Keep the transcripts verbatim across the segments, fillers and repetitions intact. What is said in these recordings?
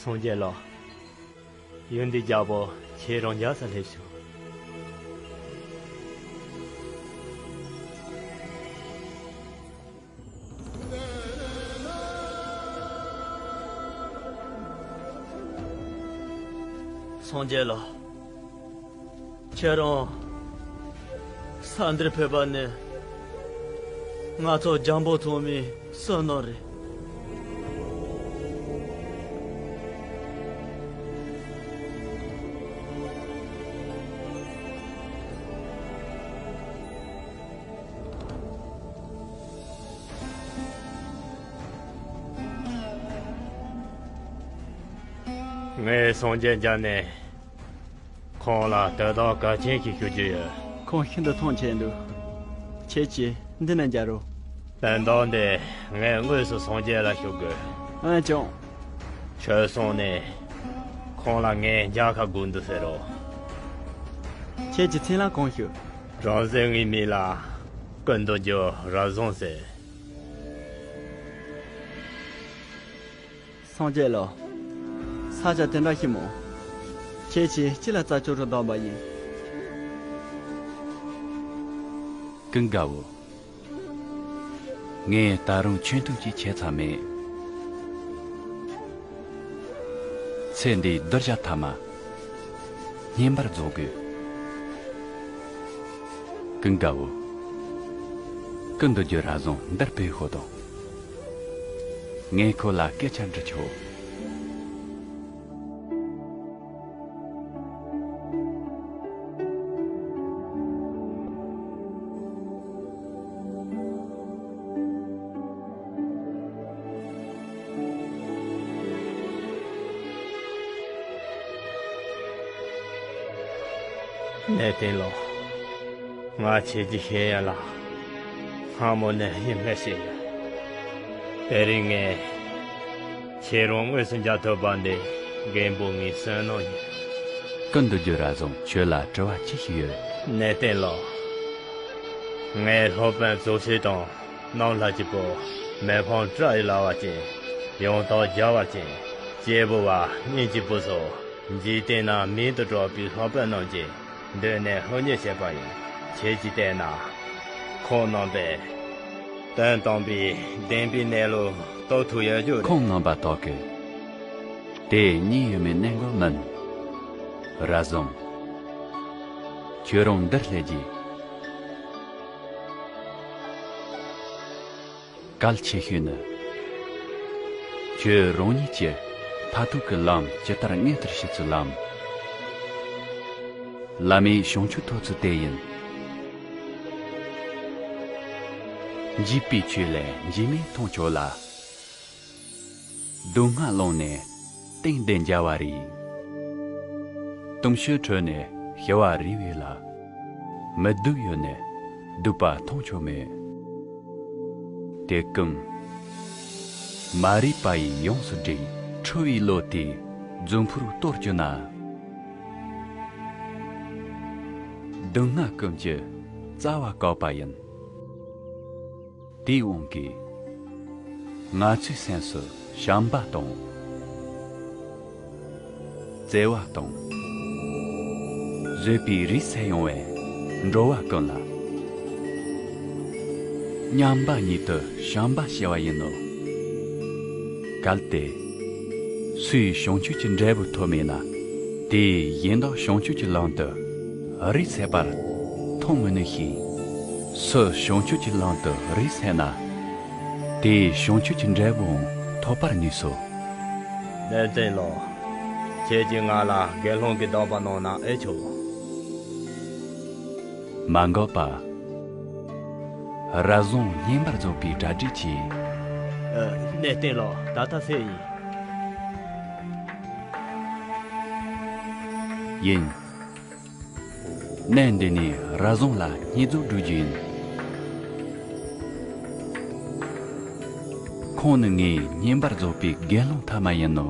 སངས་རྒྱས་ལགས། ཡུལ་འདི་རྒྱལ་པོ་ཁྱེད་རང་རྒྱལ་ས་སླེབས་བྱུང་། སངས་རྒྱས་ལགས། ཁྱེད་རང་ས་འདིར་ཕེབས་པ་ནི་ང་ཚོ་འཇམ་པོ་ཚང་མའི་བསོད་ནམས་རེད། ངས་སངས་རྒྱས་མཇལ་ནས་ཁོང་ལ་དོན་དག་གལ་ཆེན་ཞིག་ཞུ་རྒྱུ་ཡོད། ཁོང་ཤིན་ཏུ་ཐང་ཆད་འདུག་ཁྱེད་ཀྱིས་འདི་ནས་མཇལ་རོགས། དོན་དག་འདི་ངས་དངོས་སུ་སངས་རྒྱས་ལ་ཞུ་དགོས། འོན་ཀྱང་། ཁྱོད་སོང་ནས་ཁོང་ལ་ངས་མཇལ་ཁ་དགོས་འདུག་ཟེར་རོགས། ཁྱེད་ཀྱི་མཚན་ལ་གང་ཞུ། རང་བཙན་ངའི་མིང་ལ་ཀུན་ཏུ་རྒྱུ་རབ་བཟང་ཟེར། སངས་རྒྱས་ལགས། ས་ཆ་དེ་འདྲ་ཞིག་མོ། ཁྱེད་ཀྱིས་ཅི་ལ་རྩ་ཆོག་ཆོག་བདམས་པ་ཡིན། ཀུན་དགའ་བོ། ངས་ད་རུང་ཆོས་ཐུན་གཅིག་བྱས་ཚར་མེད། ཚེ་འདིའི་གདུལ་བྱ་ཐ་མ་བསྙེན་པར་རྫོགས་དགོས། ཀུན་དགའ་བོ། ཀུན་ཏུ་རྒྱུ་རབ་བཟང་འདིར་ཕེབས་ཤོག་དང་། ངས་ཁོ་ལ་སྐད་ཆ་འདྲི་ཆོག་གནས་བརྟན་ལགས། ང་ཁྱེད་ཀྱི་ཞལ་ཡ་ལ་སྔ་མོ་ནས་ཡིད་སྨོན་བྱས་ཡོད། དེ་རིང་ངས་ཁྱེད་རང་དངོས་སུ་མཇལ་ཐུབ་པ་འདི་རྒན་པོ་ངའི་བསོད་ནམས་ཡིན། ཀུན་ཏུ་རྒྱུ་རབ་བཟང་ཁྱོད་ལ་དྲི་བ་ཅི་ཞིག་ཡོད། གནས་བརྟན་ལགས། ངས་སློབ་དཔོན་རྫོགས་ཆེན་དང་གནམ་ལྷ་གཅིག་པུ་མི་ཕམ་བཀྲ་ཡི་ལ་བ་ཅན། ཡང་དག་རྒྱལ་བ་ཅན། སྐྱེས་བུ་བ་སྙིང་རྗེ་བུ་སོགས་འཇིག་རྟེན་ན་མིང་དུ་གྲགས་པའི་སློབ་དཔོན་རྣམས་ཀྱི་མདུན་ནས་སློབ་གཉེར་བྱས་པ་ཡིན། ཁྱེད་ཀྱིས་བལྟས་ན། ཁོང་རྣམ་པས་དོན་དམ་པའི་བདེན་པའི་གནས་ལུགས་རྟོགས་ཐུབ་ཡོད་རྒྱུ་རེད། ཁོང་རྣམ་པ་དག་གིས་དེ་རྙེད་ཡོད་མེད་གནད་འགག་མིན། རབ་བཟང་། ཁྱོད་རང་འདིར་སླེབས་རྗེས། གལ་ཆེ་ཤོས་ནི། ཁྱོད་རང་ཉིད་ཀྱིས་མཐར་ཐུག་གི་ལམ་ཇི་ལྟར་མངོན་མཐོར་ཕྱིན་ཚུལ་ལམ། བླ་མེད་བྱང་ཆུབ་ཐོབ་ཚུལ་དེ་ཡིན། འཇིགས་པའི་ཆོས་ལས་འཇིགས་མེད་མཐོང་ཆོག་ལ། སྡུག་བསྔལ་བླངས་ནས་གཏིང་བདེ་འཇའ་བ་རེད། གཏུམ་ཤོས་ཁྲོས་ནས་ཞི་བ་རེ་བས་ལ། མི་སྡུག་ཡོད་ནས་སྡུག་པ་མཐོང་ཆོག་མོད། དེ་ཀུན་མ་རིག་པ་ཡིས་ཡོངས་སུ་བསྒྲིབས། འཁྲུལ་བའི་བློ་དེས་རྫུ་འཕྲུལ་གཏོར་གྱུར་ན། སྡུག་བསྔལ་ཀུན་གྱི་རྩ་བ་བཀག་པ་ཡིན། དེའི་དབང་གིས་ང་ཚོའི་སེམས་སུ་བྱམས་པ་དང་། བརྩེ་བ་དང་། བཟོད་པའི་རིས་སད་ཡོང་བས་འགྲོ་བ་ཀུན་ལ་མཉམ་པ་ཉིད་དུ་བྱམས་པ་བྱ་བ་ཡིན་ནོ། གལ་ཏེ་སུས་བྱང་ཆུབ་ཀྱི་འབྲས་བུ་ཐོབ་མེད་ན། དེས་གཞན་དག་བྱང་ཆུབ་ཀྱི་ལམ་དུ་རིས་སད་པར་མཐོང་མི་ནུས་ཤིང་། སུ་བྱང་ཆུབ་ཀྱི་ལམ་དུ་རིས་སད་ན། དེས་བྱང་ཆུབ་ཀྱི་འབྲས་བུའང་ཐོབ་པར་ནུས་སོ། གནས་བརྟན་ལགས། ཁྱེད་ཀྱིས་ང་ལ་དགེ་སློང་གི་བསྡོམས་པ་གནང་ན་ཨེ་ཆོག་མ་འགགས་པ། རབ་བཟང་བསྙེན་པར་རྫོགས་པའི་གྲ་སྒྲིག་གྱིས། ཨ། གནས་བརྟན་ལགས། ད་ལྟ་སེ་ཡིན། ཡིན། གནས་འདི་ནས་རབ་བཟང་ལ་བསྙེན་རྫོགས་སྒྲུབ་རྒྱུ་ཡིན། ཁོང་ནི་ངའི་བསྙེན་པར་རྫོགས་པའི་དགེ་སློང་ཐ་མ་ཡིན་ནོ།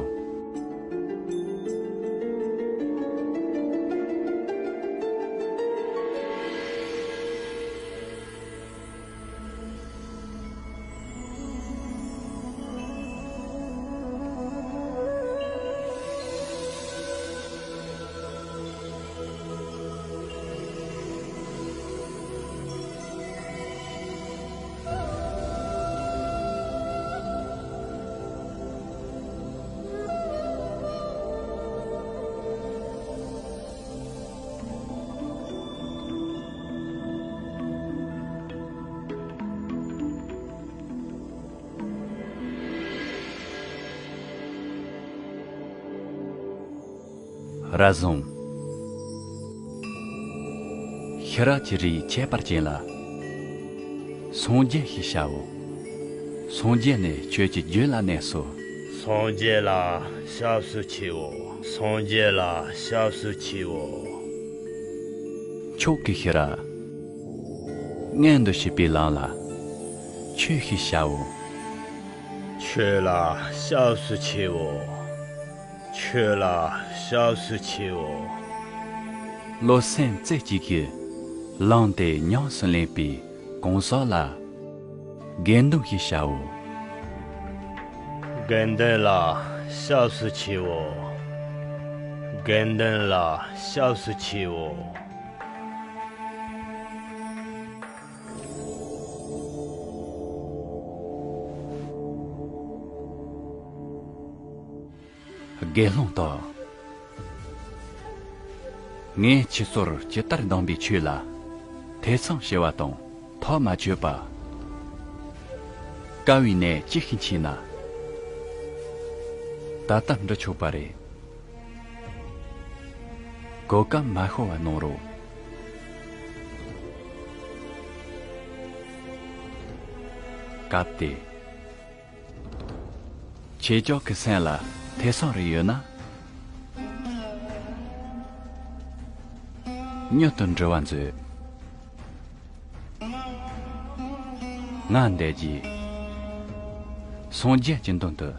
ར་བཟུང་། ཤེས་རབ་ཀྱི་རིགས་ཁྱད་པར་ཅན་ལ། སངས་རྒྱས་ཞེས་བྱའོ། སངས་རྒྱས་ནི་ཆོས་ཀྱི་རྒྱུད་ལ་གནས་སོ། སངས་རྒྱས་ལ་སྐྱབས་སུ་མཆིའོ། སངས་རྒྱས་ལ་སྐྱབས་སུ་མཆིའོ། མཆོག་གི་ཤེས་རབ། མངོན་དུ་བྱེད་པའི་ལམ་ལ། ཆོས་ཞེས་བྱའོ། ཆོས་ལ་སྐྱབས་སུ་མཆིའོ། ཆོས་ལ་སྐྱབས་སུ་མཆིའོ། བློ་སེམས་རྩེ་གཅིག་གིས་ལམ་དེ་ཉམས་སུ་ལེན་པའི་གང་ཟག་ལ་དགེ་འདུན་ཞེས་བྱའོ། དགེ་འདུན་ལ་སྐྱབས་སུ་མཆིའོ། དགེ་འདུན་ལ་སྐྱབས་སུ་མཆིའོ། དགེ་སློང་དག། ངས་ཁྱེད་ཚོར་ཇི་ལྟར་གདམས་པའི་ཆོས་ལ་ཐེ་ཚོམ་བྱེད་པ་དང་ཐག་མ་ཆོད་པ། དཀའ་བའི་ནད་ཅི་ཞིག་མཆིས་ན། ད་ལྟ་འདྲི་ཆོག་པ་རེད། གོ་སྐབས་མ་ཤོར་བ་གནང་རོགས། སྐབས་དེ། ཁྱེད་ཅག་གི་སེམས་ལ་ཐེ་ཚོམ་རེ་ཡོད་ན། མྱུར་དུ་འདྲི་བར་མཛོད། ང་འདས་རྗེས། སངས་རྒྱས་ཀྱི་མདུན་དུ།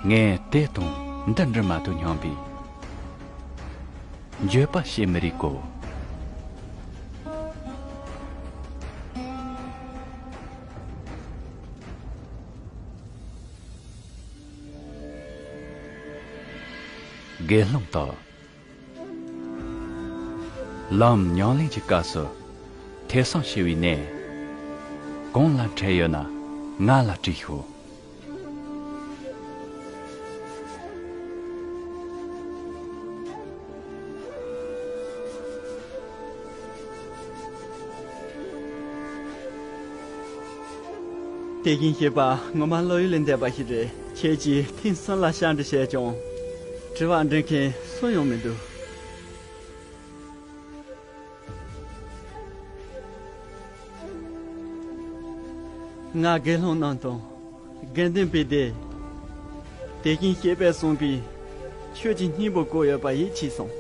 ངས་དེ་དང་འདི་འདྲི་མ་ཐུབ་སྙམ་པའི་འགྱོད་པ་བྱེད་མི་རིགས་གོ། དགེ་སློང་དག། ལམ་ཉམས་ལེན་གྱི་སྐབས་སུ་ཐེ་ཚོམ་ཆེ་བའི་གནས། གང་ལ་འཕྲད་ཡོད་ན་ང་ལ་དྲིས་ཤོག། དེ་བཞིན་གཤེགས་པ་ངོ་མ་བློ་ཡུལ་ལས་འདས་པ་ཞིག་རེད། ཁྱེད་ཀྱིས་ཐེངས་གསུམ་ལ་བཤད་འདྲི་བྱས་ཀྱང་། དྲི་བ་འདྲི་མཁན་སུ་ཡང་མི་འདུག། ང་དགེ་སློང་རྣམས་དང་དགེ་འདུན་པའི་སྡེ། དེ་བཞིན་གཤེགས་པས་གསུངས་པའི་ཆོས་ཀྱི་སྙིང་པོ་གོ་ཡོད་པ་ཡིད་ཆེས་སོང་།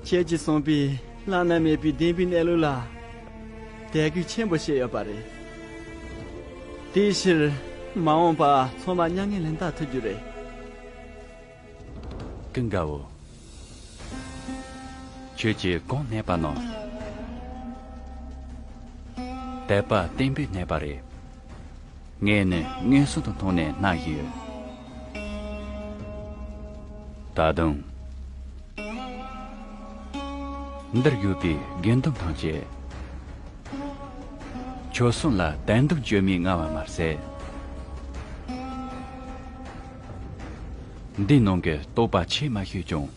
ཁྱེད་ཀྱིས་གསུངས་པའི་བླ་ན་མེད་པའི་བདེན་པའི་གནས་ལུགས་ལ་དད་གུས་ཆེན་པོ་བྱས་ཡོད་པ་རེད། དེའི་ཕྱིར་མ་འོངས་པ་ཚང་མ་མྱ་ངན་ལས་འདའ་ཐུབ་རྒྱུ་རེད། ཀུན་དགའ་བོ། ཁྱོད་ཀྱིས་གང་བསྣན་པ་ནང་དད་པ་བརྟན་པོས་བསྣན་པ་རེད། ངས་ནི་མངོན་སུམ་དུ་མཐོང་ནས་སྣང་བཞིན་ཡོད། ད་དུང་། འདིར་ཡོད་པའི་དགེ་འདུན་ཐམས་ཅད། ཁྱོད་གསུམ་ལ་དད་འདུན་བཅོས་མིན་མངའ་བ་མ་ཟད། འདིའི་ནང་གི་རྟོགས་པ་ཆེས་མ་ཤོས་ཀྱང་།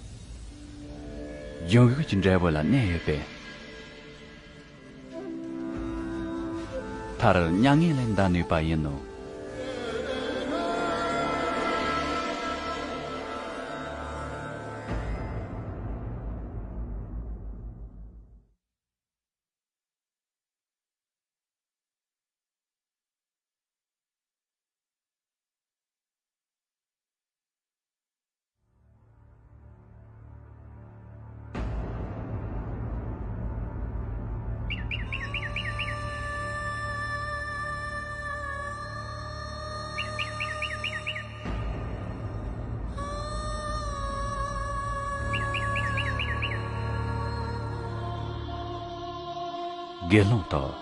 སྦྱིན་བགྱིད་ཀྱི་འབྲས་བུ་ལ་གནས་ཡོད་པས། མཐར་མྱ་ངན་ལས་འདའ་ནུས་པ་ཡིན་ནོ། དགེ་སློང་དག།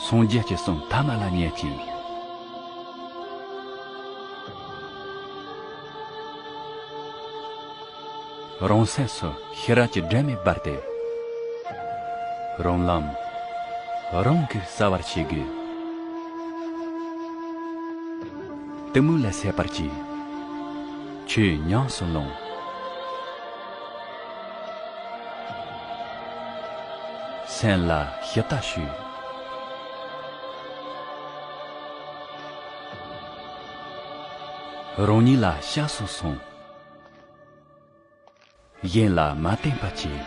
སངས་རྒྱས་ཀྱི་གསུང་ཐ་མ་ལ་ཉན་ཅིང་། རང་སེམས་སུ་ཤེས་རབ་ཀྱི་སྒྲོན་མེ་སྦར་ཏེ། རང་ལམ་རང་གིས་གསལ་བར་བྱེད་དགོས། གཏི་མུག་ལས་སད་པར་གྱིས། ཆོས་ཉམས་སུ་བླང་། སེམས་ལ་ཞི་བདག་ཞུ། རང་ཉིད་ལ་སྐྱབས་སུ་སོང་། གཞན་ལ་མ་བརྟེན་པར་བྱས།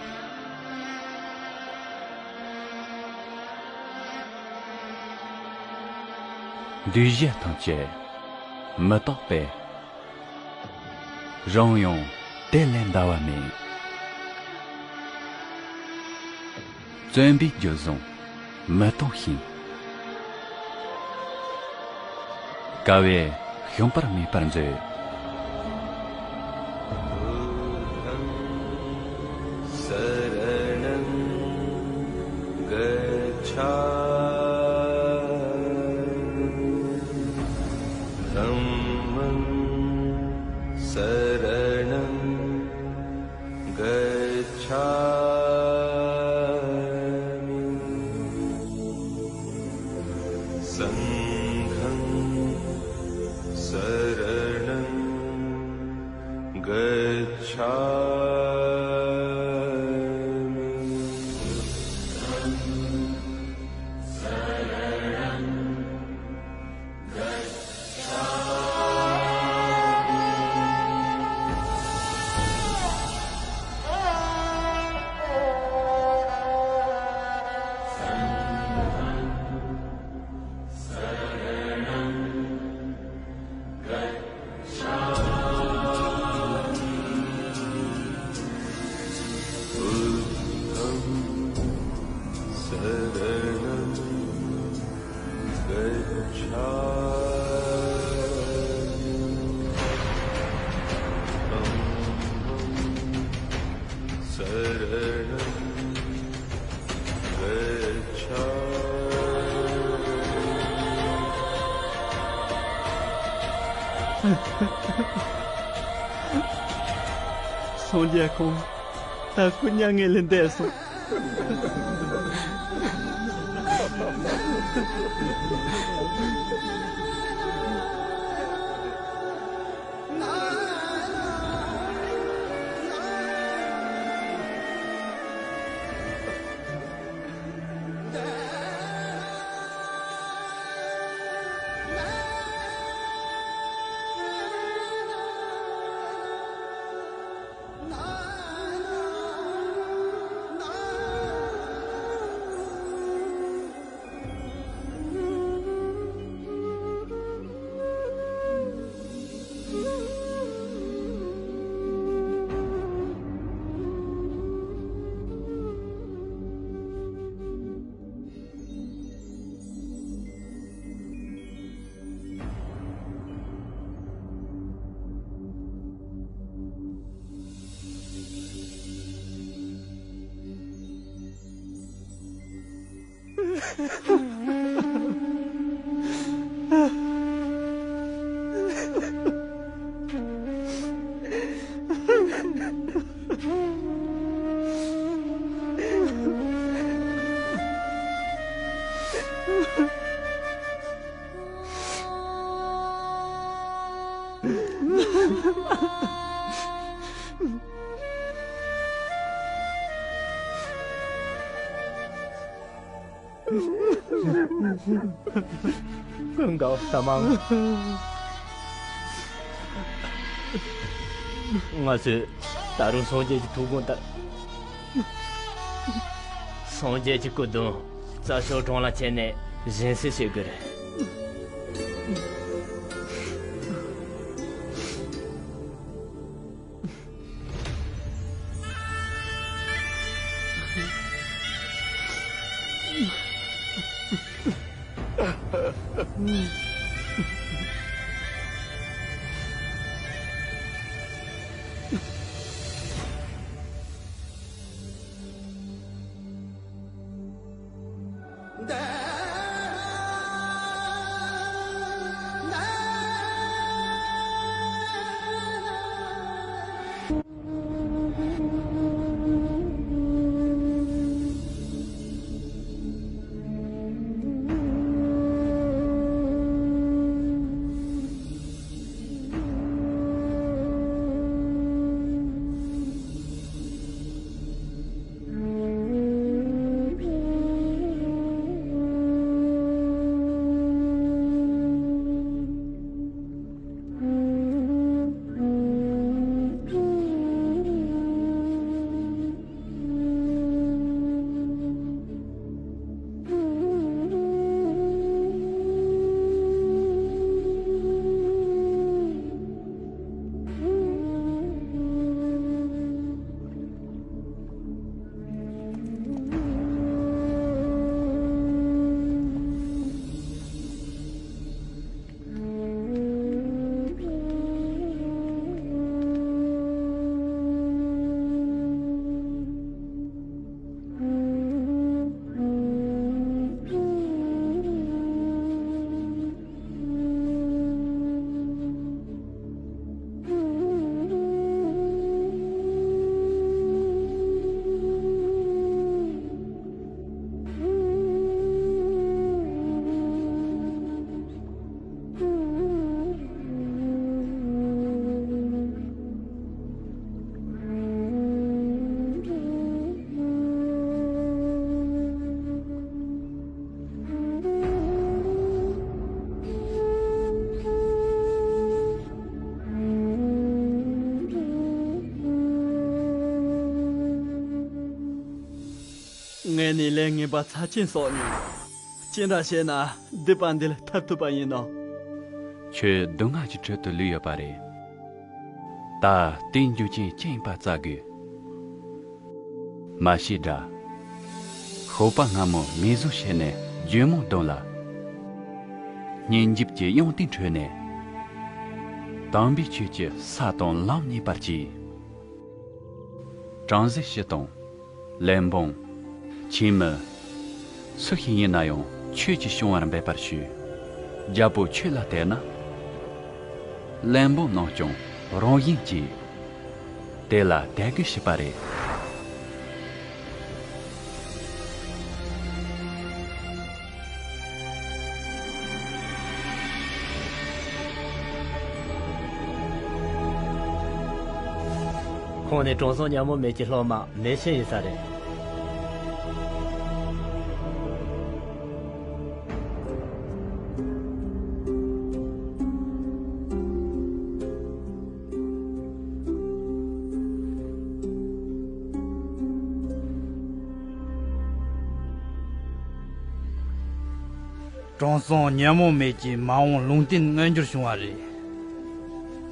འདུས་བྱས་ཐམས་ཅད་མི་རྟག་པས། རང་ཡང་དེ་ལས་འདའ་བ་མེད། བརྩོན་པས་རྒྱུད་བཟུང་མི་གཏོང་ཞིང་། དཀའ་བས་བཤུམ་པར་མོས་པར་མཛོད། गच्छामि। सङ्घं शरणं गच्छामि। སངས་རྒྱས་ཁོང་། ད་ཁོ་མྱ་ངན་ལས་འདས་སོང་། ཀུན་དགའ་བོ་ལྟ་མང་། ང་ཚོས་ད་རུང་སངས་རྒྱས་ཀྱི་ཐུགས་དགོངས་ལྟར། སངས་རྒྱས་ཀྱི་སྐུ་གདུང་རྩྭ་མཆོག་གྲོང་ལ་ཁྱེར་ནས་སྦྱིན་སྲེག་བྱེད་དགོས་རེད། ངས་ནི་ལས་ངན་པ་ཚབས་ཆེན་བསགས་མྱོང་། ཅི་འདྲ་བྱས་ན་སྡིག་པ་འདི་ལས་ཐར་ཐུབ་པ་ཡིན་ནམ། ཁྱོད་སྡུག་བསྔལ་གྱི་ཁྲོད་དུ་ལུས་ཡོད་པ་རེད། ད་དེའི་རྒྱུ་རྐྱེན་ཅི་ཡིན་པ་བཙལ་དགོས། མ་ཤེས་དྲ། ཤོག་པ་སྔ་མོ་མེ་བཟོ་བྱས་ནས་རྒྱུ་མོ་བཏོན་ལ། སྙན་འཇེབས་ཀྱི་དབྱངས་དེ་འཕྲོས་ནས། དམ་པའི་ཆོས་ཀྱི་ས་དང་ལམ་རྙེད་པར་གྱིས། བྲམ་ཟེ་སྤྱི་དང་། བློན་འབངས། ཁྱིམ་མི། སུ་ཞིག་ཡིན་ན་ཡང་ཆོས་ཀྱི་བྱུང་བར་འབད་པར་ཞུ། རྒྱལ་པོ་ཁྱོད་ལ་དད་ན། བློན་འབངས་རྣམས་ཀྱང་རང་བཞིན་གྱིས་དེ་ལ་དད་གུས་བྱེད་པ་རེད། ཁོང་ནི་དྲང་སྲོང་ཉ་མོ་མེད་ཀྱི་སློབ་མ་མེ་ཤིང་ཡིན་ས་རེད། དྲང་སྲོང་ཉ་མོ་མེད་ཀྱི་མ་འོངས་ལུང་བསྟན་མངོན་འགྱུར་བྱུང་བ་རེད།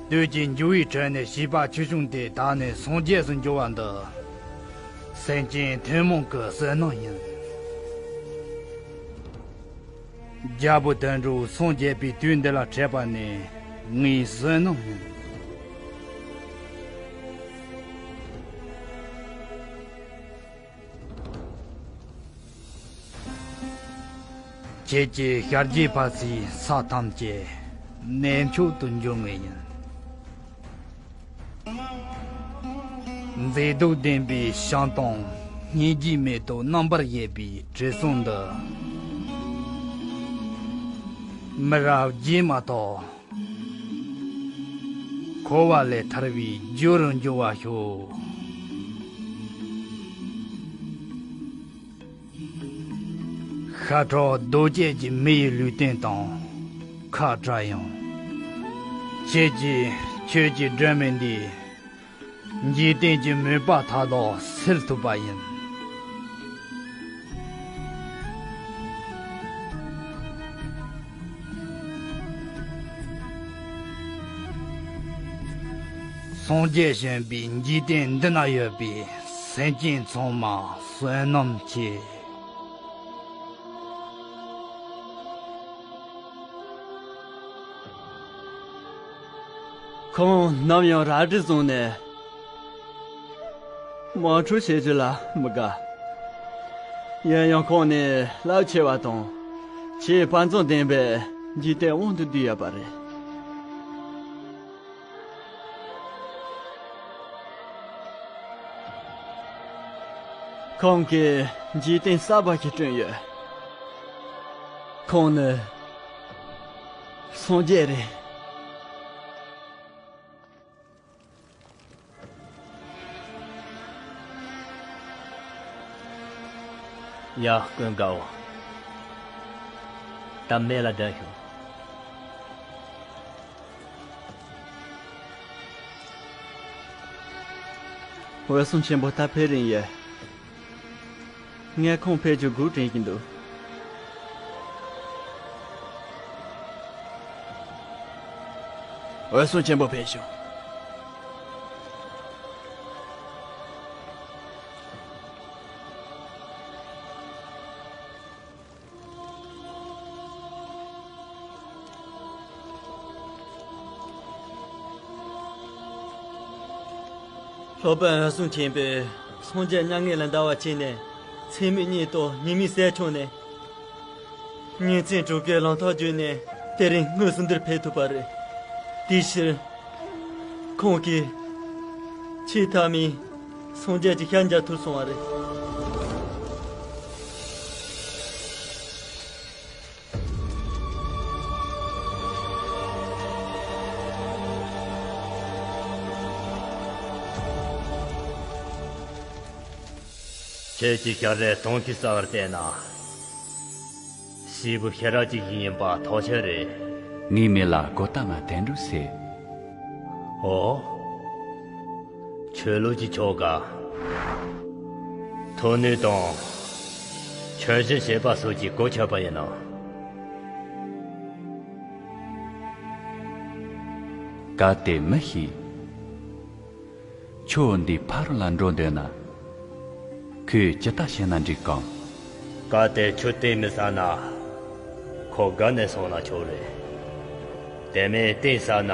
དུས་ཀྱི་འགྱུར་བའི་ཁྲོད་ནས་བྱིས་པ་ཆེ་ཆུང་དེ་དག་ནས་སངས་རྒྱས་སུ་འགྱུར་བ་འདི། སེམས་ཅན་ཐུན་མོང་གི་བསོད་ནམས་ཡིན། རྒྱལ་པོ་དོན་གྲུབ་སངས་རྒྱས་པའི་དུས་འདི་ལ་འཕྲད་པ་ནི་ངའི་བསོད་ནམས་ཡིན། ཁྱེད་ཀྱིས་ཤར་གྱི་ཕ་སའི་ས་ཐམས་ཅད་གནས་མཆོག་ཏུ་འགྱུར་ངེས་ཡིན། མཛེས་སྡུག་ལྡན་པའི་བྱང་སྟོང་སྙིང་རྗེའི་མེ་ཏོག་རྣམ་པར་བཞད་པའི་དྲི་བསུང་འདི། མི་རབས་རྗེས་མ་ཐོག་འཁོར་བ་ལས་ཐར་བའི་རྒྱུ་རུ་འགྱུར་བར་ཤོག། ཤ་ཁྲག་གདོས་བཅས་ཀྱི་མི་ཡི་ལུས་རྟེན་དང་ཁ་བྲལ་ཡང་། ཁྱེད་ཀྱིས་ཆོས་ཀྱི་སྒྲོན་མེ་འདིས་འཇིག་རྟེན་གྱི་མུན་པ་མཐའ་དག་སེལ་ཐུབ་པ་ཡིན། སངས་རྒྱས་བྱོན་པའི་འཇིག་རྟེན་འདི་ན་ཡོད་པའི་སེམས་ཅན་ཚང་མ་བསོད་ནམས་ཆེ། ཁོང་ནམ་ཡང་རལ་གྲི་བཟུང་ནས་དམག་འཁྲུག་བྱེད་རྒྱུ་ལ་མི་དགའ། ཡིན་ཡང་ཁོང་ནི་རླབས་ཆེ་བ་དང་ཆེས་དཔའ་མཛངས་ལྡན་པའི་འཇིག་རྟེན་དབང་དུ་བསྡུས་ཡོད་པ་རེད། ཁོང་གིས་འཇིག་རྟེན་གསར་པ་ཞིག་བསྐྲུན་ཡོད། ཁོང་ནི་སངས་རྒྱས་རེད། ཡ། ཀུན་དགའ་བོ། ད་མེ་ལ་བསྒྲལ་ཤོག། འོད་སྲུང་ཆེན་པོ་ད་ཕེབས་རན་ཡོད། ངས་ཁོང་ཕེབས་རྒྱུ་སྒུག་དྲན་གྱི་འདུག། འོད་སྲུང་ཆེན་པོ་ཕེབས་བྱུང་། སློབ་དཔོན་འོད་སྲུང་ཆེན་པོས་སངས་རྒྱས་མྱ་ངན་ལས་འདའ་བར་ཕྱིན་ནས་ཚེ་མིག་གཉིས་དང་ཉི་མའི་ཟས་ཆོད་ནས། ཉིན་མཚན་དྲུག་གི་ལམ་ཐག་བརྒྱུད་ནས་དེ་རིང་དངོས་སུ་འདིར་ཕེབས་ཐུབ་པ་རེད། དེའི་ཕྱིར། ཁོང་གིས་ཆེས་མཐའ་མའི་སངས་རྒྱས་ཀྱི་ཞལ་མཇལ་ཐུབ་སོང་བ་རེད། ཁྱེད་ཀྱི་ཞལ་རས་དུང་གིས་བསལ་བར་བལྟས་ན། སྐྱེས་བུ་ཤེས་རབ་ཅན་ཞིག་ཡིན་པ་ཐག་ཆོད་རེད། ངའི་མིང་ལ་གོ་ཏ་མ་དོན་གྲུབ་ཟེར། ཨོ། ཆོས་ལུགས་ཀྱི་ཆོ་ག་མཐོ་གནས་དང་ ཆོས་བཞིན་བྱེད་པ་སོགས་ཀྱིས་གོ་ཆོད་པ་ཡིན་ནོ། གལ་ཏེ་མི་ཤེས། ཁྱོད་འདིའི་ཕ་རོལ་ལ་འགྲོ་འདོད་ན། ཁོས་ཇི་ལྟ་བྱས་ན་འགྲིག་གམ། གལ་ཏེ་ཁྱོད་དེ་མི་ཟ་ན། ཁོ་དགའ་ནས་སོང་ན་ཆོག་རེད། དེ་མིན་དེ་ཟ་ན།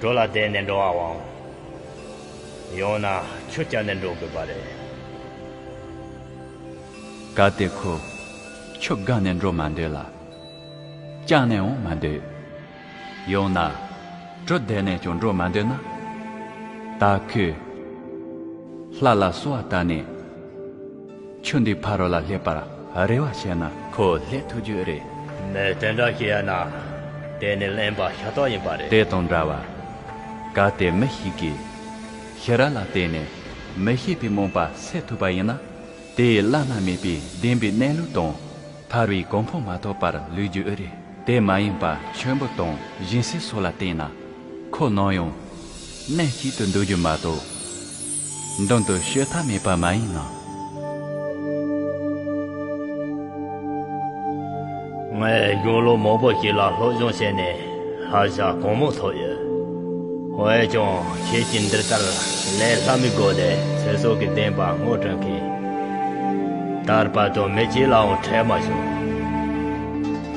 གྲོ་ལ་བསྡད་ནས་འགྲོ་བའམ། ཡང་ན་ཆུ་བསྐྱལ་ནས་འགྲོ་དགོས་པ་རེད། གལ་ཏེ་ཁོ་ཆུ་བསྒང་ནས་འགྲོ་མ་འདོད་ལ། བཅག་ནས་འོང་མ་འདོད། ཡང་ན། གྲོ་བསྡད་ནས་ཀྱང་འགྲོ་མ་འདོད་ན། ད་ཁོས། ལྷ་ལ་གསོལ་བ་བཏབ་ནས། ཁྱོད་འདིའི་ཕ་རོལ་ལ་སླེབས་པར་རེ་བ་བྱས་ན་ཁོ་སླེབས་ཐུབ་རྒྱུ་རེད། མི་དེ་འདྲ་ཞིག་ཡིན་ན། དེ་ནི་གླེན་པ་ཤ་སྟག་ཡིན་པ་རེད། དེ་དང་འདྲ་བར། གལ་ཏེ་མི་ཞིག་གིས། ཤེས་རབ་ལ་བརྟེན་ནས་མི་ཤེས་པའི་རྨོངས་པ་སེལ་ཐུབ་པ་ཡིན་ན། དེས་བླ་ན་མེད་པའི་བདེན་པའི་གནས་ལུགས་དང་ཐར་པའི་གོ་འཕང་མ་ཐོབ་པར་ལུས་རྒྱུ་ཨེ་རེད། དེ་མ་ཡིན་པ་ཆོས་འབུལ་དང་སྦྱིན་སྲེག་སོགས་ལ་བརྟེན་ན་ཁོ་ནམ་ཡང་གནས་གཅིག་ཏུ་འདུག་རྒྱུ་མ་གཏོགས། མདུན་དུ་བཤོལ་ཐབས་མེད་པ་མ་ཡིན་ནམ། ངས་དགུང་ལོ་མང་པོ་ཞིག་ལ་སློབ་སྦྱོང་བྱས་ནས་བསླབ་བྱ་གང་མང་ཐོབ་ཡོད། འོན་ཀྱང་ཁྱེད་ཀྱིས་འདི་ལྟར་ལས་སླ་མོའི་སྒོ་ནས་ཚེ་སྲོག་གི་བདེན་པ་ངོ་སྤྲོད་མཁན། དར་པ་དང་མི་གཅིག་ལའང་འཕྲད་མ་བྱུང་།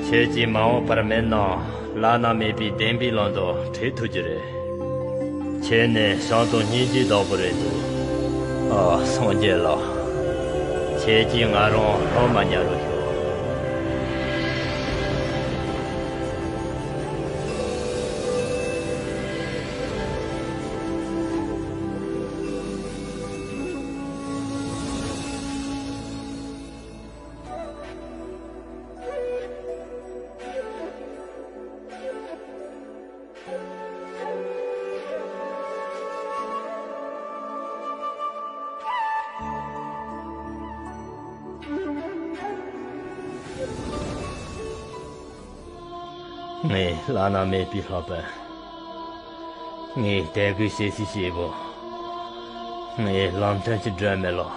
ཁྱེད་ཀྱིས་མ་འོངས་པར་མི་རྣམས་བླ་ན་མེད་པའི་བདེན་པའི་ལམ་དུ་ཁྲིད་ཐུབ་རྒྱུ་རེད། ཁྱེད་ནི་བྱམས་དང་སྙིང་རྗེའི་བདག་པོ་རེད་འདུག་ཨ། སངས་རྒྱས་ལགས། ཁྱེད་ཀྱིས་ང་རང་སློབ་མ་ཉར་རོགས་ཞུ། ངའི་བླ་ན་མེད་པའི་ལྷག་པ། ངའི་དད་གུས་བྱེད་སའི་སྐྱེས་བུ། ངའི་ལམ་སྟོན་གྱི་སྒྲོན་མེ་ལགས།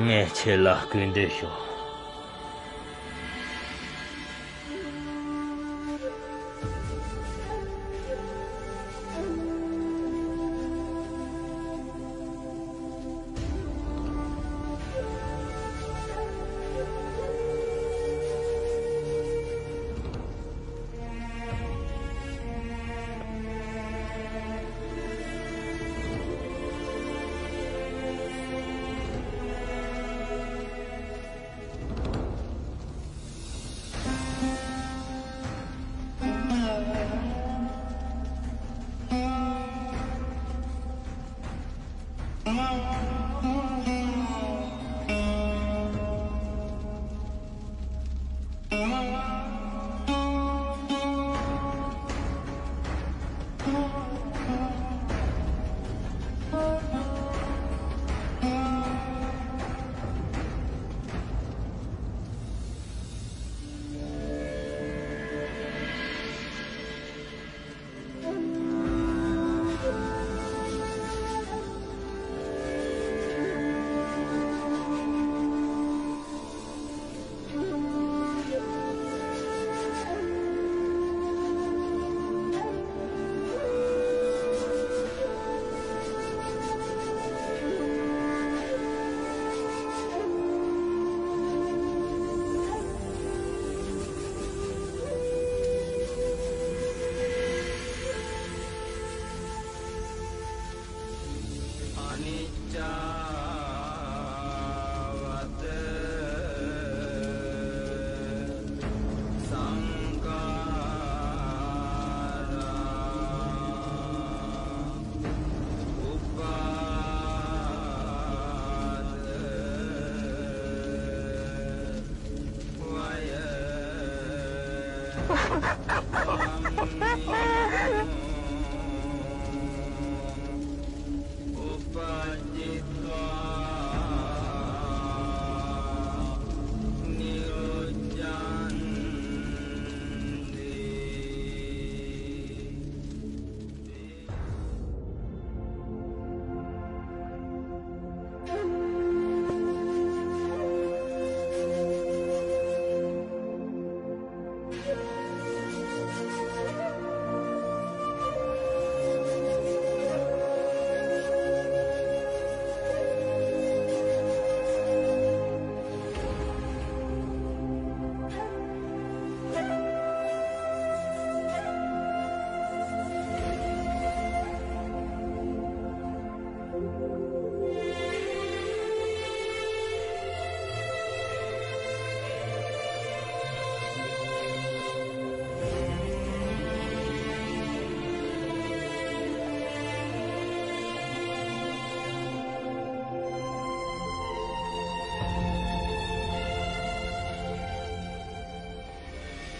ངས་ཁྱེད་ལ་གུས་འདུད་ཞུ།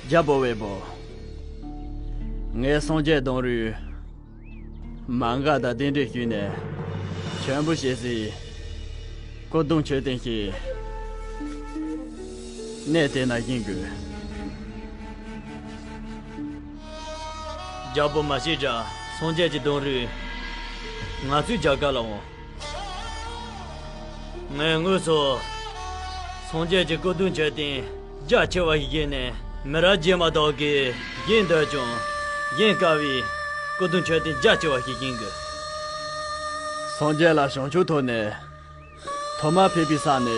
རྒྱལ་པོ་དབུལ་པོ། ངས་སངས་རྒྱས་གདུང་རུས་མ་འགགས་དང་གདན་འདྲེན་ཞུས་ནས་མཆོད་འབུལ་བྱེད་སའི་སྐུ་གདུང་མཆོད་རྟེན་ཞིག་གནས་དེ་ན་བཞེངས་དགོས། རྒྱལ་པོ་མ་གཞི་དྲག་སངས་རྒྱས་ཀྱི་གདུང་རུས་ང་ཚོའི་རྒྱལ་ཁབ་ལ་འོང་། ངས་དངོས་སུ་སངས་རྒྱས་ཀྱི་སྐུ་གདུང་མཆོད་རྟེན་རྒྱ་ཆེ་བ་ཞིག་བཞེངས་ནས། མི་རབས་རྗེས་མ་དག་གིས་བཞེངས་འདོད་ཀྱང་བཞེངས་དཀའ་བའི་སྐུ་གདུང་མཆོད་རྟེན་རྒྱ་ཆེ་བ་ཞིག་བཞེངས་དགོས། སངས་རྒྱས་ལ་བྱང་ཆུབ་ཐོབ་ནས་ཐོག་མར་ཕེབས་པའི་ས་ནི་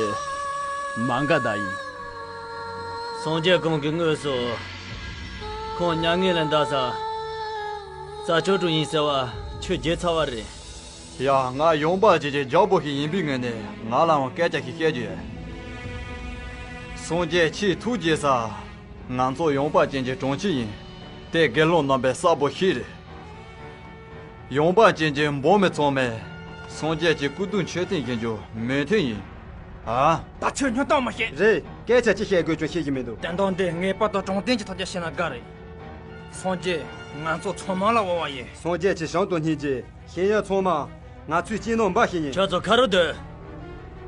མ་ག་དྷ་ཡིན། སངས་རྒྱས་ཁོང་གིས་དངོས་སུ་ཁོང་མྱ་ངན་ལས་འདའ་ས་རྩྭ་མཆོག་གྲོང་ཡིན་ཟེར་བ་ཁྱོད་བརྗེད་ཚར་བ་རེད། ཡ། ང་ཡོང་འབབ་ཅན་གྱི་རྒྱལ་པོ་ཞིག་ཡིན་པའི་ངོས་ནས་ང་ལའང་སྐད་ཆ་ཞིག་བཤད་རྒྱུ་ཡོད། སངས་རྒྱས་ཁྱེད་ཐུགས་དགྱེས་ས། ང་ཚོ་ཡོང་འབབ་ཅན་གྱི་གྲོང་ཁྱེར་ཡིན། དེ་དགེ་སློང་རྣམ་པའི་ས་བབ་ཞིག་རེད། ཡོང་འབབ་ཅན་གྱི་འབངས་མི་ཚང་མས་སངས་རྒྱས་ཀྱི་སྐུ་གདུང་མཆོད་རྟེན་བཞེངས་རྒྱུ་མོས་མཐུན་ཡིན། ཨ། ད་ཁྱོད་སྨྱོ་རྟགས་མ་བཤད། རེད། སྐད་ཆ་ཅི་བཤད་དགོས་ཀྱང་བཤད་ཀྱི་མི་འདུག། དོན་དག་འདི་ངེས་པར་དུ་དྲང་བདེན་གྱི་ཐོག་ནས་བཤད་ན་དགའ་རེད། སངས་རྒྱས་ང་ཚོ་ཚང་མ་ལ་དབང་བ་ཡོད། སངས་རྒྱས་ཀྱི་ཞལ་དུ་བསྙེན་རྗེས་ཤེས་ཡོན་ཚང་མ་ང་ཚོའི་སྤྱི་ནོར་འབའ་ཞིག་ཡིན། ཁྱོད་ཚོ་ཁ་རུ་སྡོད།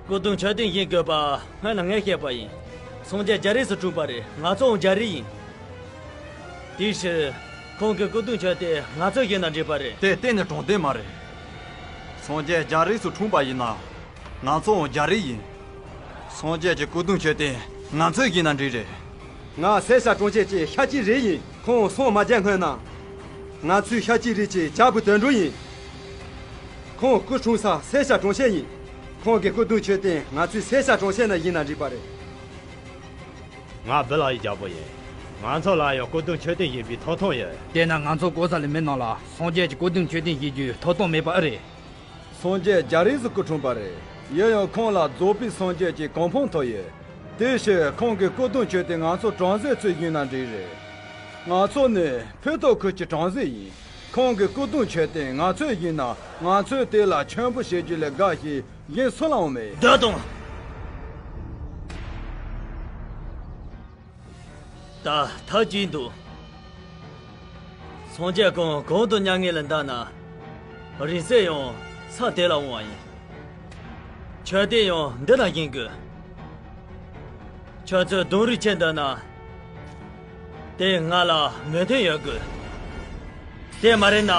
སྐུ་གདུང་མཆོད་རྟེན་བཞེངས་དགོས་པ་སྔོན་ལ་ངས་བཤད་པ་ཡིན། སངས་རྒྱས་རྒྱ་རིགས་སུ་འཁྲུངས་པ་རེད། ང་ཚོའང་རྒྱ་རིགས་ཡིན། དེའི་ཕྱིར་ཁོང་གི་སྐུ་གདུང་མཆོད་རྟེན་ང་ཚོས་བཞེངས་ན་འགྲིག་པ་རེད། དེ་གཏན་ནས་དྲང་བདེན་མ་རེད། སངས་རྒྱས་རྒྱ་རིགས་སུ་འཁྲུངས་པ་ཡིན་ན། ང་ཚོའང་རྒྱ་རིགས་ཡིན། སངས་རྒྱས་ཀྱི་སྐུ་གདུང་མཆོད་རྟེན་ང་ཚོས་བཞེངས་ན་འགྲིག་རེད། ང་སེར་སྐྱ་གྲོང་ཁྱེར་གྱི་ཤཱཀྱའི་རིགས་ཡིན། ཁོང་སངས་མ་རྒྱས་སྔོན་ན། ང་ཚོའི་ཤཱཀྱའི་རིགས་ཀྱི་བྱ་བུ་དོན་གྲུབ་ཡིན། ཁོང་སྐུ་འཁྲུངས་ས་སེར་སྐྱ་གྲོང་ཁྱེར་ཡིན། ཁོང་གི་སྐུ་གདུང་མཆོད་རྟེན་ང་ཚོའི་སེར་སྐྱ་གྲོང་ཁྱེར་ན་བཞེངས་ན་འགྲིག་པ་རེད། ང་བི་ལ་ཡི་རྒྱལ་པོ་ཡིན། ང་ཚོ་ལ་ཡང་སྐུ་གདུང་མཆོད་རྟེན་བཞེངས་པའི་ཐོབ་ཐང་ཡོད། དེས་ན་ང་ཚོ་ལྐོག་ཟ་ལི་མི་རྣམས་ལ་སངས་རྒྱས་ཀྱི་སྐུ་གདུང་མཆོད་རྟེན་བཞེངས་རྒྱུའི་ཐོབ་ཐང་མེད་པ་ཨེ་རེད། སངས་རྒྱས་རྒྱ་རིགས་སུ་སྐུ་འཁྲུངས་པ་རེད། ཡིན་ཡང་ཁོང་ལ་རྫོགས་པའི་སངས་རྒྱས་ཀྱི་གོ་འཕང་ཐོབ་ཡོད། དེའི་ཕྱིར་ཁོང་གི་སྐུ་གདུང་མཆོད་རྟེན་ང་ཚོ་བྲམ་ཟེ་ཚོས་བཞེངས་ན་འགྲིག་རེད། ང་ཚོ་ནི་ཕུན་ཐོགས་ཁུལ་གྱི་བྲམ་ཟེ་ཡིན། ཁོང་གི་སྐུ་གདུང་མཆོད་རྟེན་ང་ཚོས་བཞེངས་ན། ང་ཚོས་དེ་ལ་མཆོད་འབུལ་བྱེད་རྒྱུ་ལས་དགའ་ཞིག་གཞན་སུ་ལའང་མེད། སྡོད་དང་། ད་ཐབས་ཅི་འདུག། སངས་རྒྱས་ཁོང་གོང་དུ་མྱ་ངན་ལས་འདའ་ན། རིང་བསྲེལ་ཡང་ས་དེ་ལ་འོང་བ་ཡིན། མཆོད་རྟེན་ཡང་འདི་ན་བཞེངས་དགོས། ཁྱོད་ཚོས་གདུང་རུས་བྱེད་འདོད་ན། དེ་ང་ལ་མོས་མཐུན་ཡོད་དགོས། དེ་མ་རེད་ན།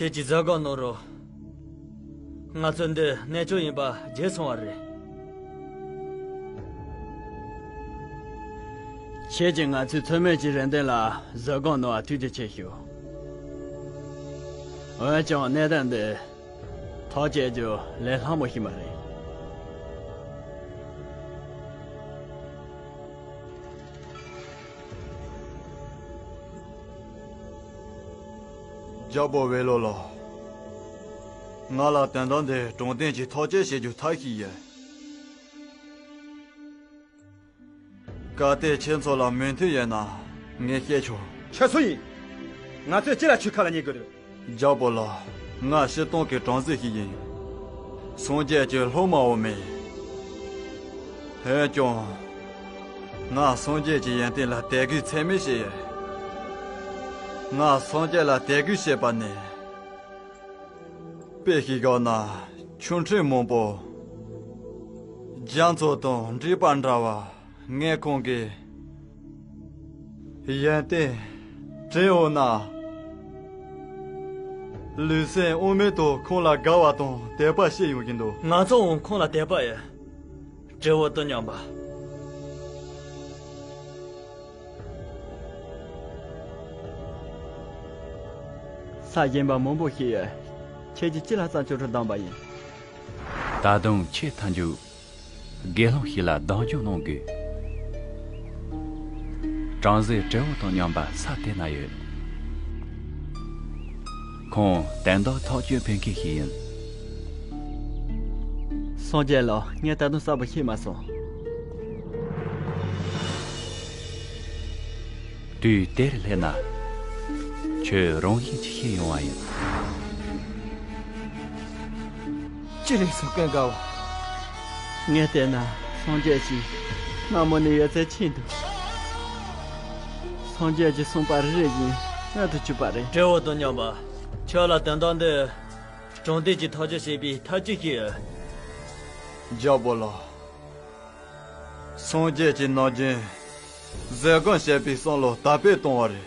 ཁྱེད་ཀྱིས་བཟོད་སྒོམ་གནང་རོགས། ང་ཚོ་འདི་གནས་མཆོག་ཡིན་པ་བརྗེད་སོང་བ་རེད། ཁྱེད་ཀྱིས་ང་ཚོའི་མཚམས་མེད་ཀྱི་རེ་འདུན་ལ་བཟོད་སྒོམ་གནང་བར་ཐུགས་རྗེ་ཆེ་ཞུ། འོན་ཀྱང་གནས་སྟངས་འདི་ཐག་བཅད་རྒྱུ་ལས་སླ་མོ་ཞིག་མ་རེད། རྒྱལ་པོ་བེ་ལོ་ལགས། ང་ལ་དོན་དག་འདི་དྲང་བདེན་གྱིས་ཐག་གཅོད་བྱེད་རྒྱུ་ཐབས་ཤིག་ཡོད། གལ་ཏེ་ཁྱེད་ཚོ་ལ་མོས་མཐུན་ཡོད་ན་ངས་བཤད་ཆོག། ཁྱོད་སུ་ཡིན། ང་ཚོས་ཅི་ལ་ཁྱོད་ཁ་ལ་ཉན་དགོས་རེད། རྒྱལ་པོ་ལགས། ང་སྤྱིར་བཏང་གི་བྲམ་ཟེ་ཞིག་ཡིན། སངས་རྒྱས་ཀྱི་སློབ་མའང་མིན། འོན་ཀྱང་། ང་སངས་རྒྱས་ཀྱི་ཡོན་ཏན་ལ་དད་གུས་ཚད་མེད་བྱས་ཡོད། ང་སངས་རྒྱས་ལ་དད་གུས་བྱེད་པ་ནི། དཔེ་ཞིག་བཞག་ན་ཆོ་འཕྲུལ་མང་པོ། རྒྱ་མཚོ་དང་འདྲེས་པ་འདྲ་བ། ངས་ཁོང་གི་ཡོན་ཏན་དྲན་འོང་ན། ལུས་སེམས་དབང་མེད་དུ་ཁོང་ལ་དགའ་བ་དང་དད་པ་སྐྱེ་ཡོང་གི་འདུག། ང་ཚོའང་ཁོང་ལ་དད་པ་ཡོད། སྤྲེའུ་བོ་དང་མཉམ་པ། ས་གཞན་པ་མང་པོ་ཞིག་ཡོད། ཁྱེད་ཀྱིས་ཅི་ལ་རྩྭ་མཆོག་གྲོང་བདམས་པ་ཡིན། ད་དུང་ཁྱེད་ཐག་མཇུག་དགེ་སློང་ཞིག་ལ་གདམ་རྒྱུ་གནང་དགོས། ཀྲང་ཟེ་དྲེའུ་དང་མཉམ་པ་ས་དེ་ན་ཡོད། ཁོང་དོན་དག་ཐག་གཅོད་ཕེབས་མཁན་ཞིག་ཡིན། སངས་རྒྱས་ལགས། ངས་ད་དུང་གསལ་པོ་ཤེས་མ་སོང་། དུས་དེར་སླེབས་ན། ཁྱོད་རང་བཞིན་གྱིས་ཤེས་ཡོང་བ་ཡིན། ཅི་རེད་ཟེར། ཀུན་དགའ་བོ། ངས་བལྟས་ན་སངས་རྒྱས་ཀྱིས་སྔ་མོ་ནས་ཡོད་ཚད་མཁྱེན་འདུག། སངས་རྒྱས་ཀྱིས་གསུངས་པ་རེ་རེ་བཞིན་མངོན་དུ་གྱུར་པ་རེད། དྲེའུ་དང་མཉམ་པ། ཁྱོད་ལ་དོན་དག་འདི་དྲང་བདེན་གྱིས་ཐག་གཅོད་བྱེད་པའི་ཐབས་ཅིག་ཤིག་ཡོད། རྒྱལ་པོ་ལགས། སངས་རྒྱས་ཀྱིས་ནམ་རྒྱུན་བཟོད་སྒོམ་བྱེད་པའི་བསམ་བློ་དར་སྤེལ་གཏོང་བ་རེད།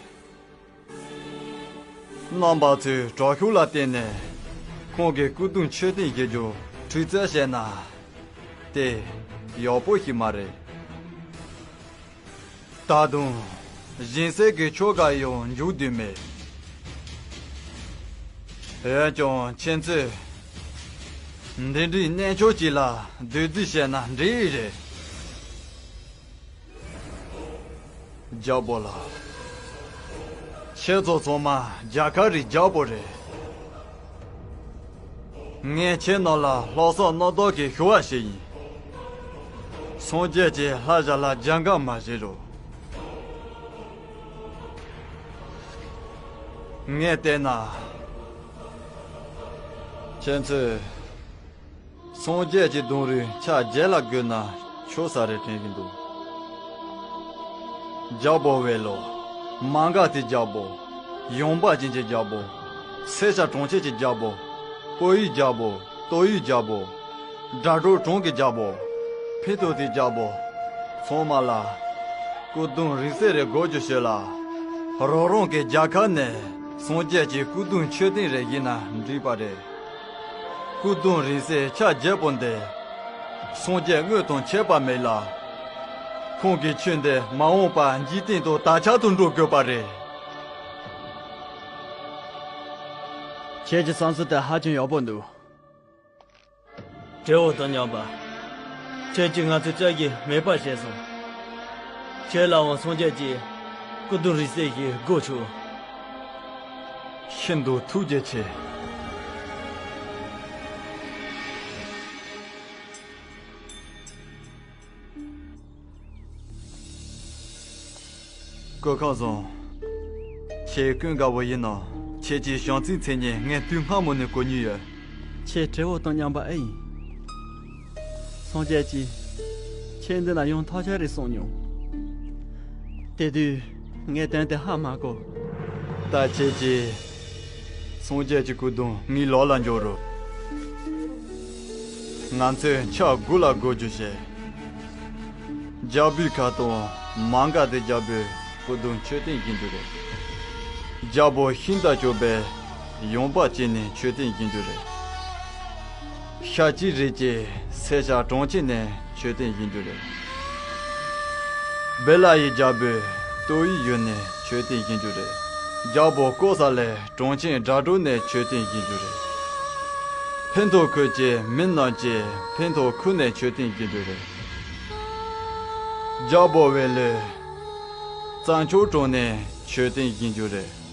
རྣམ་པ་ཚོས་དྲག་ཤུགས་ལ་བརྟེན་ནས་ཁོང་གི་སྐུ་གདུང་མཆོད་རྟེན་བཞེངས་རྒྱུ་དྲག་རྩལ་བྱས་ན། དེ་ཡག་པོ་ཞིག་མ་རེད། ད་དུང་གཞན་སེལ་གྱི་ཕྱོགས་ཀ་ཡང་འཇུག་འདོད་མེད། འོན་ཀྱང་ཁྱེད་ཚོས་འདི་འདྲའི་གནས་མཆོག་ཅིག་ལ་རྡོག་རྫིས་བྱས་ན་འགྲིག་ཡས་རེད། རྒྱལ་པོ་ལགས། ཁྱེད་ཚོ་ཚང་མ་རྒྱལ་ཁབ་རེའི་རྒྱལ་པོ་རེད། ངས་ཁྱེད་རྣམས་ལ་ལྷག་བསམ་རྣམ་དག་གིས་ཞུ་བ་ཞིག་ཡིན། སངས་རྒྱས་ཀྱི་ལྷ་བྱ་ལ་རྒྱལ་ཁ་མ་བྱེད་རོགས། ངས་བལྟས་ན། ཁྱེད་ཚོས་སངས་རྒྱས་ཀྱི་གདུང་རུས་ཆ་བརྒྱད་ལ་བགོས་ན་ཆོག་ས་རེད་དྲན་གྱི་འདུག། རྒྱལ་པོ་བེ་ལོ། མ་འགགས་དེ་རྒྱལ་པོ། ཡངས་པ་ཅན་གྱི་རྒྱལ་པོ། སེར་སྐྱ་གྲོང་ཁྱེར་གྱི་རྒྱལ་པོ། སྤོ་བོའི་རྒྱལ་པོ། ལྟོ་ཡི་རྒྱལ་པོ། དགྲ་གྲོགས་གྲོང་གི་རྒྱལ་པོ། ཕན་ཐོགས་དེ་རྒྱལ་པོ། ཚང་མ་ལ་སྐུ་གདུང་རིང་བསྲེལ་རེ་བགོ་རྒྱུ་ཞུས་ལ། རང་རང་གི་རྒྱལ་ཁབ་ནས་སངས་རྒྱས་ཀྱི་སྐུ་གདུང་མཆོད་རྟེན་རེ་བཞེངས་ན་འགྲིག་པ་རེད། སྐུ་གདུང་རིང་བསྲེལ་ཆ་བརྒྱད་པོ་འདི་སངས་རྒྱས་དངོས་དང་ཁྱད་པར་མེད་ལ། ཁོང་གི་ཆོས་འདི་མ་འོངས་པར་འཇིག་རྟེན་དང་དར་ཁྱབ་ཏུ་འགྲོ་དགོས་པ་རེད། ཁྱེད་ཀྱི་བསམ་ཚུལ་དེ་ཧ་ཅང་ཡག་པོ་འདུག། དྲེའུ་དང་མཉམ་པ། ཁྱེད་ཀྱིས་ང་ཚོའི་བཙན་གྱིས་མེད་པ་བྱས་སོང་། ཁྱེད་ལའང་སངས་རྒྱས་ཀྱི་སྐུ་གདུང་རིང་བསྲེལ་ཞིག་བགོ་ཆོག། ཤིན་ཏུ་ཐུགས་རྗེ་ཆེ། སྐུ་ཁམས་བཟང་། ཁྱེད་ཀུན་དགའ་བོ་ཡིན་ནམ། ཁྱེད་ཀྱི་བྱམས་བརྩེའི་མཚན་སྙན་ངས་དུས་སྔ་མོ་ནས་གོ་མྱོང་ཡོད། ཁྱེད་དྲེའུ་དང་མཉམ་པ་ཨེ་ཡིན། སངས་རྒྱས་ཀྱིས་ཁྱེད་འདི་ན་ཡང་ཐག་ཆོད་རེ་གསུངས་མྱོང་། དེ་དུས་ངས་དོན་དེ་ཧ་མ་གོ། ད་ཁྱེད་ཀྱིས་སངས་རྒྱས་ཀྱི་སྐུ་གདུང་ངའི་ལག་ལ་འཇོག་རོགས། ང་ཚོས་ཆ་དགུ་ལ་བགོ་རྒྱུ་བྱས། རྒྱལ་པོའི་ཁབ་དང་མ་འགགས་དེ་རྒྱལ་པོའི་སྐུ་གདུང་མཆོད་རྟེན་བཞེངས་རྒྱུ་རེད། རྒྱལ་པོ་ཤིང་རྟ་ཅོག་པའི་ཡངས་པ་ཅན་ནས་མཆོད་རྟེན་བཞེངས་རྒྱུ་རེད། ཤ་ཅིག་རིགས་ཀྱི་སེར་སྐྱ་གྲོང་ཁྱེར་ནས་མཆོད་རྟེན་བཞེངས་རྒྱུ་རེད། བེ་ལ་ཡི་རྒྱལ་པོས་ཏོག་དབྱིབས་ཡུལ་ནས་མཆོད་རྟེན་བཞེངས་རྒྱུ་རེད། རྒྱལ་པོ་ཀོ་ས་ལའི་གྲོང་ཁྱེར་དགྲ་གྲོགས་ནས་མཆོད་རྟེན་བཞེངས་རྒྱུ་རེད། ཕན་ཐོགས་ཁུལ་གྱི་མི་རྣམས་ཀྱིས་ཕན་ཐོགས་ཁུལ་ནས་མཆོད་རྟེན་བཞེངས་རྒྱུ་རེད། རྒྱལ་པོ་བེ་ལོས་རྩྭ་མཆོག་གྲོང་ནས་མཆོད་རྟེན་བཞེངས་རྒྱུ་རེད།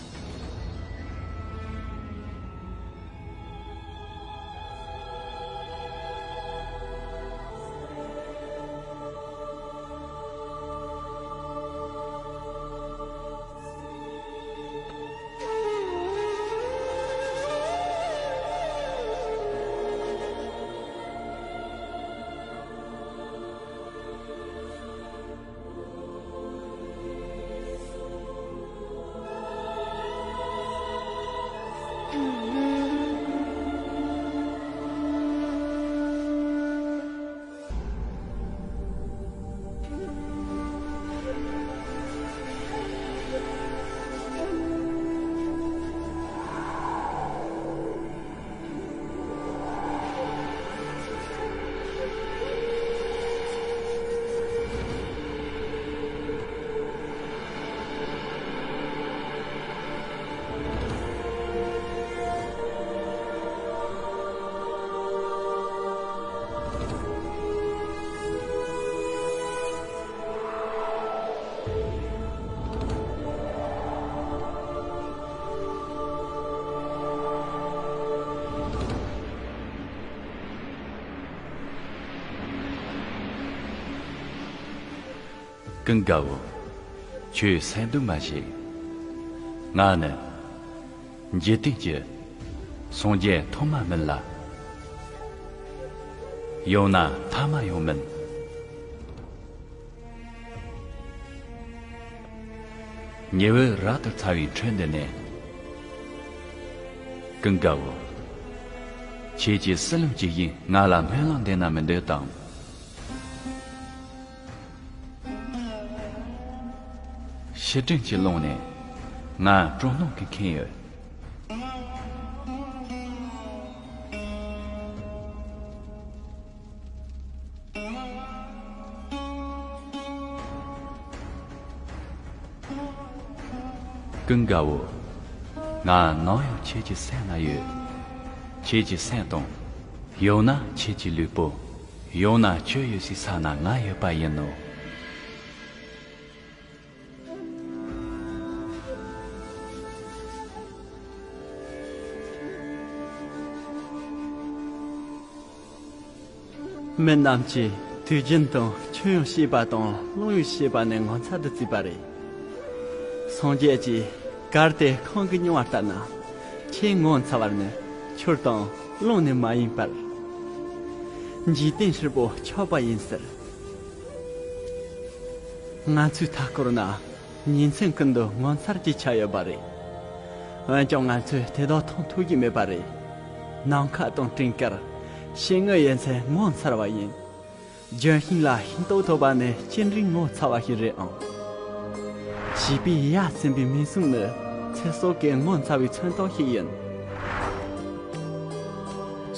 ཀུན་དགའ་བོ། ཁྱོད་སེམས་སྡུག་མ་བྱེད། ང་ནི་འཇིག་རྟེན་གྱི་སངས་རྒྱས་ཐོག་མ་མིན་ལ། ཡང་ན་ཐ་མ་ཡང་མིན། ཉི་འོད་རབ་ཏུ་ཚ་བའི་ཁྲོད་འདི་ནས། ཀུན་དགའ་བོ། ཁྱེད་ཀྱི་བསིལ་རླུང་གཅིག་ཡིས་ང་ལ་སྨོན་ལམ་འདེབས་ན་མི་འདོད་དམ། ཕྱི་དྲོ་གི་རླུང་ནས་ང་སྤྲོ་སྣང་གིས་ཁེངས་ཡོད། ཀུན་དགའ་བོ། ང་ནམ་ཡང་ཁྱེད་ཀྱི་སེམས་ན་ཡོད། ཁྱེད་ཀྱི་སེམས་དང་། ཡང་ན་ཁྱེད་ཀྱི་ལུས་པོ། ཡང་ན་ཁྱོད་ཡོད་སའི་ས་ན་ང་ཡོད་པ་ཡིན་ནོ། མི་རྣམས་ཀྱིས་དུས་རྒྱུན་དུ་ཆུ་ཡང་ཞེས་པ་དང་རླུང་ཡང་ཞེས་པ་ནས་ངོ་མཚར་དུ་བརྩིས་པ་རེད། སངས་རྒྱས་ཀྱིས་གལ་ཏེ་ཁོང་གི་སྙིང་བ་ལྟར་ན། ཁྱེད་ངོ་མཚར་བ་ནི་ཆུ་དང་རླུང་ནི་མ་ཡིན་པར། འཇིག་རྟེན་ཧྲིལ་པོ་ཆགས་པ་ཡིན་ཟེར། ང་ཚོའི་མཐའ་སྐོར་ན་ཉིན་མཚན་ཀུན་ཏུ་ངོ་མཚར་གྱིས་ཁྱབ་ཡོད་པ་རེད། འོན་ཀྱང་ང་ཚོས་དེ་དག་མཐོང་ཐུབ་ཀྱི་མེད་པ་རེད། ནམ་མཁའ་དང་སྤྲིན་དཀར། ཤེལ་དངོས་ཡོད་ཚད་ངོ་མཚར་བ་ཡིན། ལྗོན་ཤིང་ལ་ཤིང་ཏོག་ཐོགས་པ་ནི་སྐྱེ་འགྲིབ་ངོ་མཚར་བ་ཞིག་རེད་ཨང་། བྱིས་པའི་ཡ་མཚན་པའི་མིག་ཟུང་ནི་ཚེ་སྲོག་གི་ངོ་མཚར་བའི་མཚོན་རྟགས་ཤིག་ཡིན།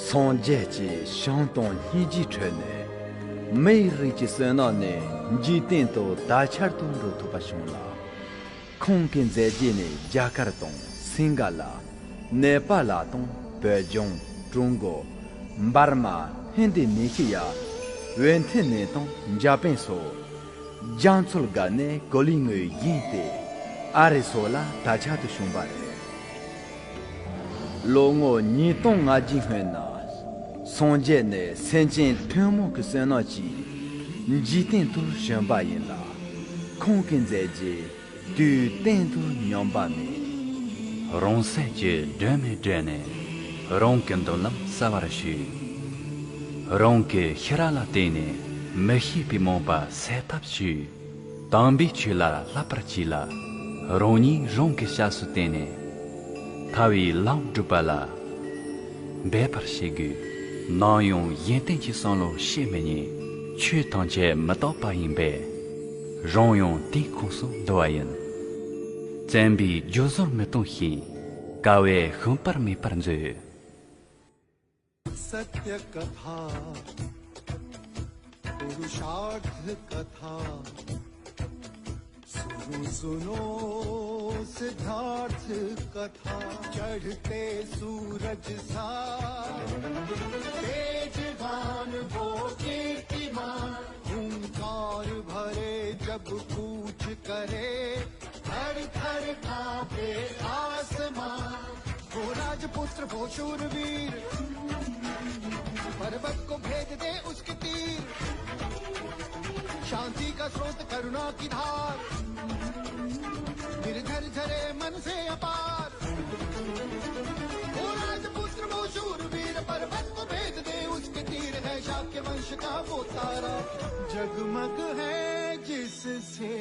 སངས་རྒྱས་ཀྱིས་བྱམས་དང་སྙིང་རྗེའི་ཁྲོད་ནས། མིའི་རིགས་ཀྱི་བསོད་ནམས་ནི་འཇིག་རྟེན་དུ་དར་ཁྱབ་ཏུ་འགྲོ་ཐུབ་པ་བྱུང་ལ། ཁོང་གི་མཛད་རྗེས་ནི་རྒྱ་གར་དང་སིང་ག་ལ། ནེ་པ་ལ་དང་བོད་ལྗོངས། ཀྲུང་གོ། འབར་མ། ཧིན་དི་ནས་ཤི་ཡ། ཝེན་ཐི་ནན་དང་འཇར་པན་སོགས། རྒྱ་མཚོ་བརྒལ་ནས་ཀོ་ལི་ངོས་བཞེངས་ཏེ། ཨ་རི་སོགས་ལ་དར་ཁྱབ་ཏུ་བྱུང་བ་རེད། ལོ་ངོ་ཉིས་སྟོང་ལྔ་བརྒྱའི་སྔོན་ན། སངས་རྒྱས་ནི་སེམས་ཅན་ཐུན་མོང་གི་བསོད་ནམས་ཀྱིས་འཇིག་རྟེན་དུ་བྱོན་པ་ཡིན་ལ། ཁོང་གི་མཛད་རྗེས་དུས་གཏན་དུ་ཉམས་པ་མེད། རང་སེམས་ཀྱི་སྒྲོན་མེ་བསྒྲོན་ནས། རང་གི་མདུན་ལམ་གསལ་བར་ཞུས། རང་གི་ཤེས་རབ་ལ་བརྟེན་ནས། མི་ཤེས་པའི་རྨོངས་པ་སེལ་ཐབས་ཞུས། དམ་པའི་ཆོས་ལ་བསླབ་པར་གྱིས་ལ། རང་ཉིད་རང་གི་སྐྱབས་སུ་བསྟེན་ནས། ཐར་བའི་ལམ་བསྒྲུབ་པ་ལ་འབད་པར་བྱེད་དགོས། ནམ་ཡང་གཞན་བསྟེན་གྱི་བསམ་བློ་བྱེད་མི་ཉན། ཆོས་ཐམས་ཅད་མི་རྟག་པ་ཡིན་པས། རང་ཡང་དེའི་ཁོངས་སུ་འདུ་བ་ཡིན། བཙན་པོས་རྒྱུ་ཟོར་མི་གཏོང་ཞིང་། དཀའ་བས་ཤུགས་པར་མེད་པར་མཛོད། सत्यकथा पुरुषार्थ कथा सुनो सुनो सिद्धार्थ कथा चढ़ते सूरज सा तेजवान वो कीर्तिमान हुंकार भरे जब कूच करे थर थर कांपे आसमां वो राजपुत्र वो शूरवीर पर्वत को भेद दे उसके तीर शांति का स्रोत करुणा की धार गिरधर झरे मन से अपार वो राजपुत्र वो शूरवीर पर्वत को भेद दे उसके तीर है शाक्य वंश का वो तारा जगमग है जिससे